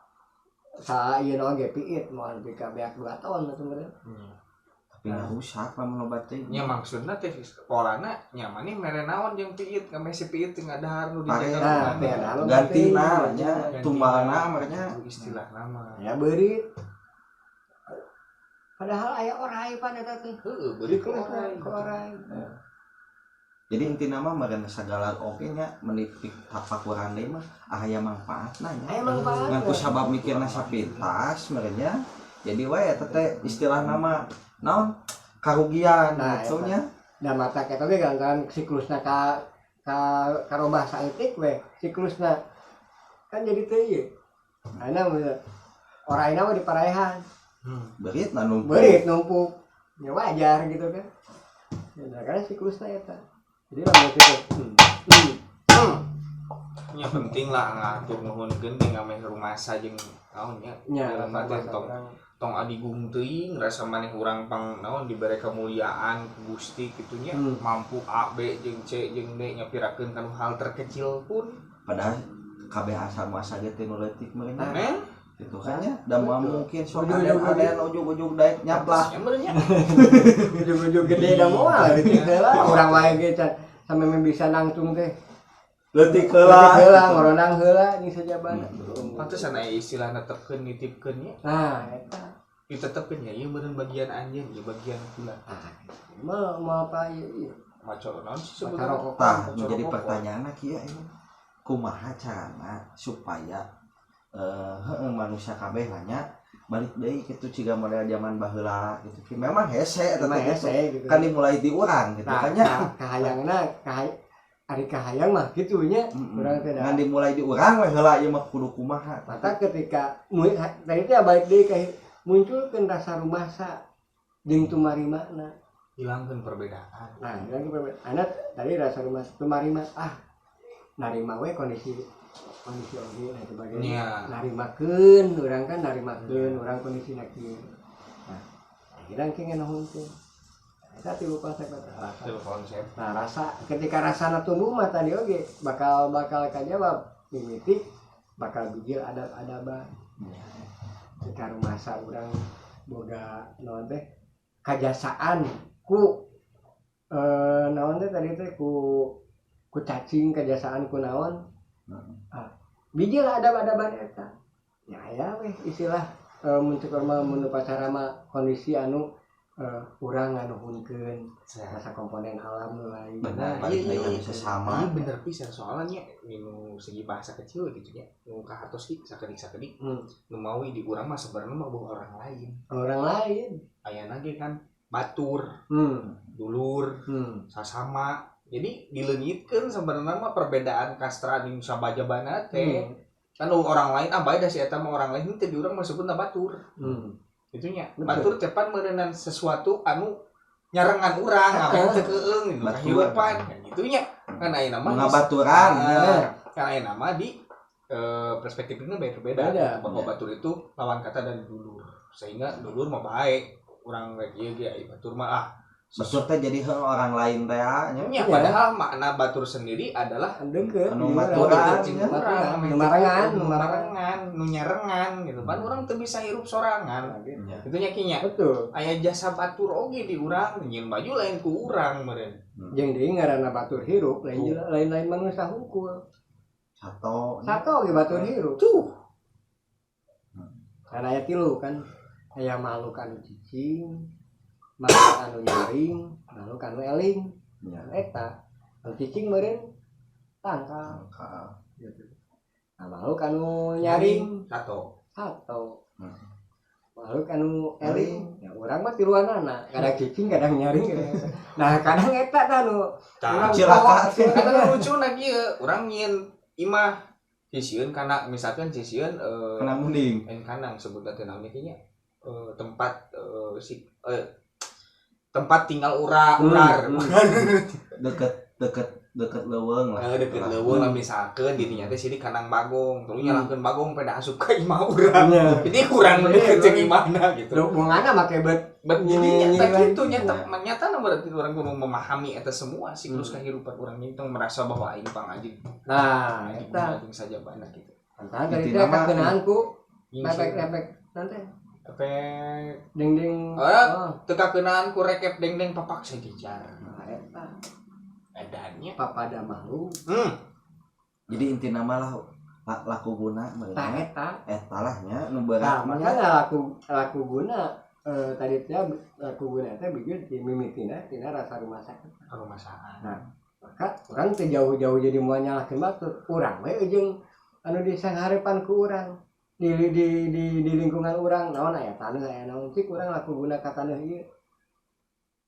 sa ieu naon ge piit moal nepi ka beak 2 tahun atuh meureun.
Tapi nggak rusak lamun loba teh.
Nya maksudna teh polana nya maneh mere naon jeung piit ka si piit teu ngadahar nu
Pare.
dijaga
Nah,
kumaha.
teh ngadahar.
Gantina nya,
Gantina.
tumbalna merenya.
Itu istilah nama.
Ya beurit. Padahal aya orai pan eta teh.
Heeh, beurit ku orai.
Ku orai.
Jadi intina mah meureun sagala oge nya menitik tapakuran deui mah aya manfaatna nya.
Aya manfaatna.
Ngan ku sabab mikirna sapintas meureun nya. Jadi we eta teh istilah nama naon karugian
Nah,
gitu
eta.
nya.
Da mata eta ge lantaran siklusna ka ka karobah saeutik we siklusna kan jadi teu ieu. Ayeuna mah oraina mah diparaehan.
Beurit na numpuk.
Beurit numpuk. Ya wajar gitu kan. Ya, nah, karena siklusna eta. Jadi lamun siklus.
Nya penting lah ngatur nuhunkeun jeung ngameh rumasa jeung naon nya.
Nya,
Jelema teh tong tong adigung teuing rasa maneh urang pang naon dibere kemuliaan ku Gusti kitu nya, mampu A B jeung C jeung D nyapirakeun kanu hal terkecil pun.
Padahal kabeh asal muasal ge teh nu leutik meureun nya.
Men
Gitu kan nya, da moal mungkin sok
Ujug-ujug
aden-aden ujug-ujug daek nyaplah.
Nya meureun nya.
Ujug-ujug gede da moal gitu lah. Urang wae ge can sampe bisa nangtung teh.
Leutik heula.
Leutik heula, ngorondang heula jeung sajabana.
Pantesan aya istilah netepkeun nitipkeun nya.
Nah, eta.
Ditetepkeun ya, ieu meureun bagian anjeun, ieu bagian kula.
Ah, mau mau apa ieu? Ieu?
Maca naon sih
Maca
sebenarnya?
rokok.
Tah,
Maca
menjadi
rokok.
Pertanyaan kieu ini. Kumaha carana supaya heueuh manusia kabeh lah nya balik deui kitu ciga model zaman baheula gitu. Ki memang hese eta
Emang
teh gitu.
Hese gitu.
Kan dimulai di urang gitu
Nah,
kan nya.
Kahayangna ari kahayang mah kitu nya. Urang teh da.
Ngan dimulai di urang we heula ieu mah kudu kumaha.
Maka ketika tadi teh balik deui ka munculkeun rasa rumasa jeung tumarimana.
Hilangkeun perbedaan.
Nah, lagi perbedaan. Anak tadi rasa rumah tumarima, ah, narima we kondisi kondisi oge dan sebagainya. Narimakeun urang kan, narimakeun urang kondisi kieu. Nah, akhirnya engke ngenohunkeun. Eta tilu konsep eta rasa.
Itu konsep.
Nah, rasa ketika rasana tumbuh mah tadi oge bakal bakal kajawab mimiti bakal bijil adab-adaban. Ketika rumasa urang boga naon teh kajasaan ku naon teh tadi teh ku ku cacing, kajasaan ku naon, ah, bijil adab-adaban eta ya aya weh istilah mun cek urang mah mun upacara mah kondisi anu urang nganuhunkeun rasa komponen alam nu lain.
Benar,
Nah,
balik
iya,
deui
iya.
ka sesama.
Iya, bener pisan, soalnya nu segi bahasa kecil gitu ya, nu kahartos ki sakedik-sakedik nu mawi di urang mah sebenarnya mah bukan orang lain.
Orang lain.
Ayana ge kan batur, dulur, sasama, jadi dileungitkeun sebenarnya mah perbedaan kastra jeung sabajabana teh. Kan nu orang lain, ah, bae da si eta mah orang lain, teh di urang mah sebutna batur. Itunya. Batur teh pan meureunan sesuatu anu nyarengan urang, ame teu keung gitu
Batur.
Kahirupan kan gitunya kan ayeuna mah.
Ngabaturan.
Ah, kan ayeuna mah di perspektifnya beda-beda
Beda.
bahwa batur itu lawan kata dari dulur, sehingga dulur mah baik urang rek ieu ge, ai batur mah ah.
Batur teh jadi heuh orang lain teh nya.
Nya,
Iya.
padahal makna batur sendiri adalah
Deket.
Anu
Iya,
maturan,
deket,
ya.
maturan.
Ame
Nu marengan,
nu
nu marengan.
marengan, nu nyarengan gitu kan, urang teu bisa hirup sorangan.
Nah, gitu.
Nya.
Itu nya kinya. Aya jasa batur oge di urang, nyieun baju lain ku urang meureun.
Jeung deui ngaranna batur hirup lain lain-lain manusia hungkul.
Sato.
Sato ge batur hirup.
Tuh.
Kan aya tilu kan. Aya makhluk anu cicing, makhluk anu nyaring, makhluk anu eling.
Nya.
Eta anu cicing meureun tangkal
Tangkal.
gitu. Nah, makhluk anu nyaring
Sato.
Sato. Makhluk anu eling ya urang mah tiluanana, kadang cicing, kadang nyaring, kadang eta. Nah, kadang eta tah nu
Tah.
urang
Cilaka.
Kadang lucu na kieu, urang nyieun imah sisieun kana misalkan sisieun
Kena munding.
lain kandang sebutna teh naon nya, tempat si tempat tinggal ura ular.
Deket deket deket leuweung lah.
Deket
Lah.
leuweung lah, misalkan di dinya teh sini kandang bagong, tuluy nyalahkeun bagong pada asup ka imah urang. Jadi kurang deket jeung imahna gitu.
Lu mungana make bet.
Bet jadi
Nyi-
nyata
nyi-
gitu, nyata nyata na berarti orang kudu memahami eta semua siklus kehidupan orang itu, merasa bahwa aing pangajeng
Nah,
anjing
eta
anjing saja banyak gitu.
Antara dari
Intina
teh
mah-
kakeunaan ku lepek-lepek nanti
Efek
ding-ding.
Ah.
Oh,
teu kakeunaan ku rekep deng-deng papak sejejar.
nah, eta
Edannya.
Papada makhluk.
Jadi intina mah lah laku guna
Tah
meureun.
eta.
Eta lah nya nu
Nah,
berat mah.
makanya laku laku guna tadi teh laku guna teh bijil di mimitina tina rasa rumah sakit.
Karumasaan.
Maka urang teh jauh-jauh jadi moal nyalahkeun batur. Urang we jeung anu disangharepan ku urang di lingkungan urang naon aya taneuh, aya naon, cik urang laku guna ka taneuh ieu,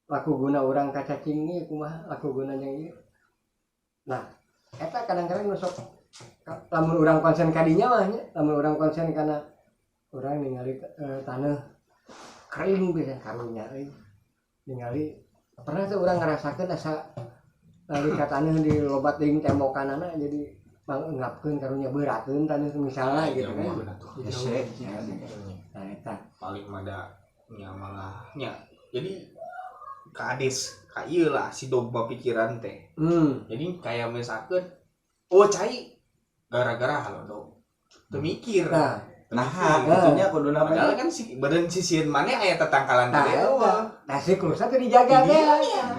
laku guna urang ka cacing ieu kumaha, laku guna yang ieu. Nah, eta kadang-kadang nu sok lamun urang konsen kadinya mah nya, lamun urang konsen kana urang ningali taneuh kering pisan, karunya euy. Ningali pernah tuh urang ngerasakeun asa nalika taneuh di lobat deui tembokanana jadi mangengapkeun, karunya beurateun taneuh misalnya gitu kan.
Hese.
Nah, eta.
Paling mada nya malah nya jadi kades ka ieu lah si dogma pikiran teh. Jadi kayak misalkan, oh, cai gara-gara halodo teu mikir.
Nah.
Nah, gitunya kudu
Padahal
namanya.
kan si badan sisieun maneh aya tetangkalan
Nah,
teh
eta. Nah, siklusna teh dijaga teh.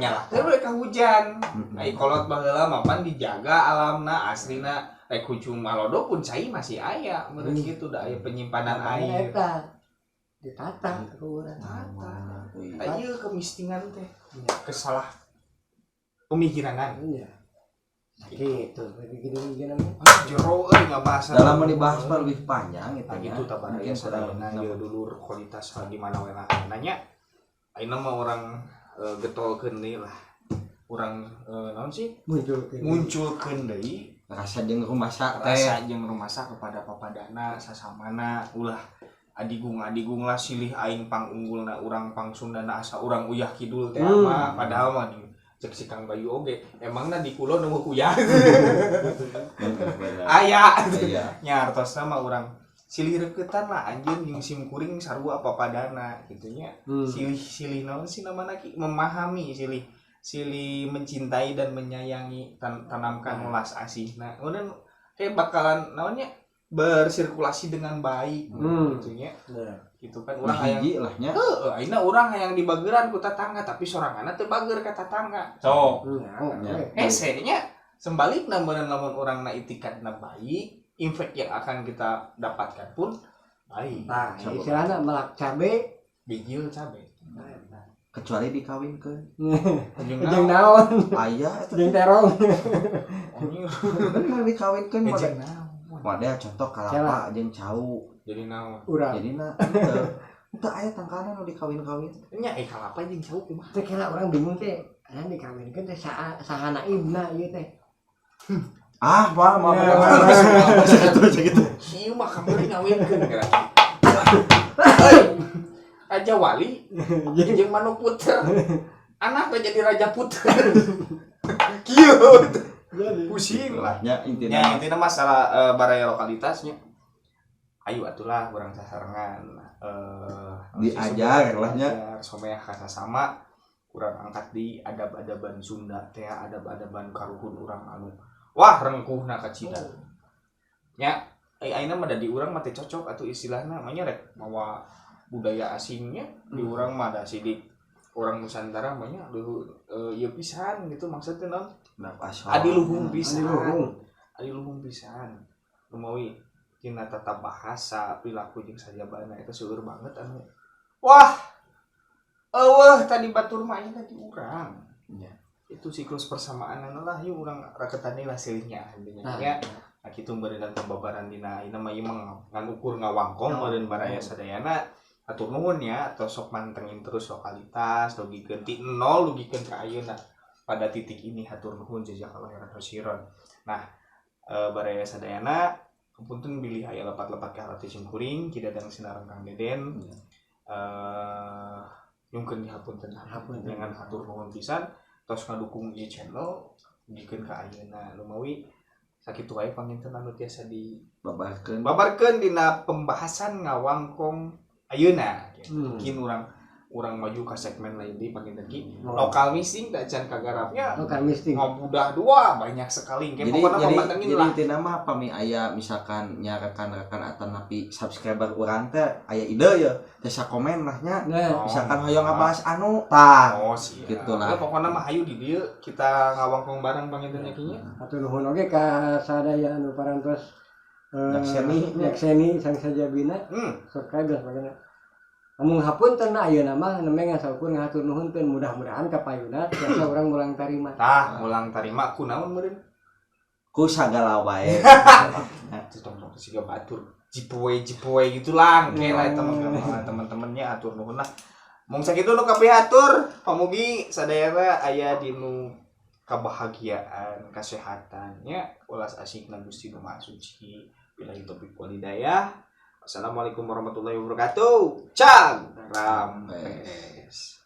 Nyalah teh mereka hujan. Ai kolot baheula mah pan dijaga alamna aslina, rek hujung malodo pun cai masih aya meureun kitu, da aya penyimpanan air.
Eta ditata ku urang.
Tata. Tah, ieu kemistingan teh kesalah pemikiranan.
Iya. Gitu, begitu gini.
Ah, jero euy ngabahas.
Dalam mau dibahas mah lebih panjang gitu
Nah,
ya.
gitu tah baraya
Mungkin kurang
sadayana
lebih.
Ieu dulur kualitas di mana we lah nanya. Ayeuna mah urang getolkeun deui lah. Urang naon sih?
Muncul ke.
Munculkeun deui
Rasa jeung rumasa teh.
Rasa jeung rumasa kepada papadana sasamana, ulah adigung adigung lah, silih aing pang unggulna, urang pang sundana, asa urang uyah kidul teh mah. Padahal mah di cek si Kang Bayu oge emangna di kulon nunggu uyah aya.
Iya.
Nya artosna mah urang silih reketan lah anjeun jeung sim kuring sarua papadana gitu nya. Silih silih naon sih namana ki, memahami, silih silih mencintai dan menyayangi, tanamkan welas asih. Nah, kemudian kayak bakalan naonnya bersirkulasi dengan baik gitu nya.
Nah.
Gitu kan urang hayang
Hiji lah nya.
Heeh, ayeuna urang hayang dibageran ku tetangga tapi soranganna teu bager ka tetangga. Sok.
Nah,
Ya.
Hese nya, sebalikna meureun lamun urangna itikadna baik, efek yang akan kita dapatkan pun baik.
Nah, istilahnya melak cabe.
Bijil cabe.
Kecuali dikawinkeun.
Jeung
Jeung naon?
Aya eta.
Jeung terong.
Anjir.
Bener dikawinkeun
Eh,
model.
jeung naon?
Model contoh kalapa jeung cau.
Jadi naon?
Urang.
Jadi na henteu. Henteu aya tangkalan nu dikawin-kawin.
Nya eh kalapa jeung cau kumaha?
Teh kira urang bingung teh. Karena dikawinkeun teh saha saha naibna ieu teh.
Ah, wah, mau
Ya.
gitu gitu.
Ieu mah kamari ngawinkeun geura. Hei, Raja Wali jeung Manuk Puter. Anak teh jadi Raja Puter. Kieu.
Jadi
Pusing lah.
Nya intina.
Ya intinya masalah baraya lokalitasnya. Ayo atulah urang sasarengan
Diajar lah nya.
Diajar someah kasasama, urang angkat di adab-adaban Sunda teh, adab-adaban karuhun urang anu wah rengkuhna kacida. Nya ai ayeuna mah da di urang mah teu cocok atuh istilahna mah nya, rek mawa budaya asingnya di urang mah da sidik orang Nusantara mah nya leuh ieu pisan gitu, maksudnya naon?
Nah, asal.
Adiluhung pisan.
Adiluhung.
Adiluhung pisan lumawi tina tata bahasa, perilaku jeung sajabana eta seueur banget anu wah eueuh tadi batur mah ayeuna di urang. Itu siklus persamaan lah, yuk urang raketan lah silihnya intinya
Nah.
nya. Nah, kitu meureun pembabaran dina ayeuna mah, ieu mah ngan ukur ngawangkong meureun baraya sadayana. Atur nuhun ya, atau sok mantengin terus lokalitas, dugikeun ti nol dugikeun ka ayeuna pada titik ini. Hatur nuhun, jazakallahu khairan kasiron. Nah, baraya sadayana, punten bilih aya lepat-lepat ka hati sim kuring Ki Dadang sinareng Kang Deden. Nyungkeun dihapunten.
Hapunten.
Dengan hatur nuhun pisan tos ngadukung ieu channel dugikeun ka ayeuna. Lumawi sakitu wae panginten anu tiasa di
Babarkeun.
Babarkeun dina pembahasan ngawangkong ayeuna gitu. Mungkin urang urang maju ke segmen lain di panginten ki. Lokal missing tak can kagarapnya.
Lokal misting.
Ngabudah dua banyak sekali kayak
Jadi
pokoknya
jadi
pemantengin
jadi
lah.
intina mah pami aya misalkan nya rekan-rekan atau napi subscriber urang teh aya ide ya tiasa komen lah nya.
Nah,
Oh.
Misalkan hoyong ngabahas anu tah.
Oh siap.
Gitu lah.
Ya, pokoknya mah hayu di dieu kita ngawangkong bareng panginten nya kinya.
Hatur nuhun oge ka sadaya anu parantos
Nyakseni.
Nyakseni sang sajabina, subscribe dan sebagainya. Ngomong hapunten ayeuna mah nembe ngan saukur ngahatur nuhun teh, mudah-mudahan kapayuna tiasa urang mulang tarima.
Tah, mulang tarima ku naon meureun?
Ku sagala wae.
Itu tong tong siga batur. Jipoe jipoe gitu lah, engke lah eta mah teman-temannya. Atur nuhun lah. Mung sakitu nu kapihatur, pamugi sadayana aya dinu kebahagiaan, kesehatan nya, welas asihna Gusti Nu Maha Suci. Billahi taufiq wal hidayah. Wassalamualaikum warahmatullahi wabarakatuh. Cang rampes.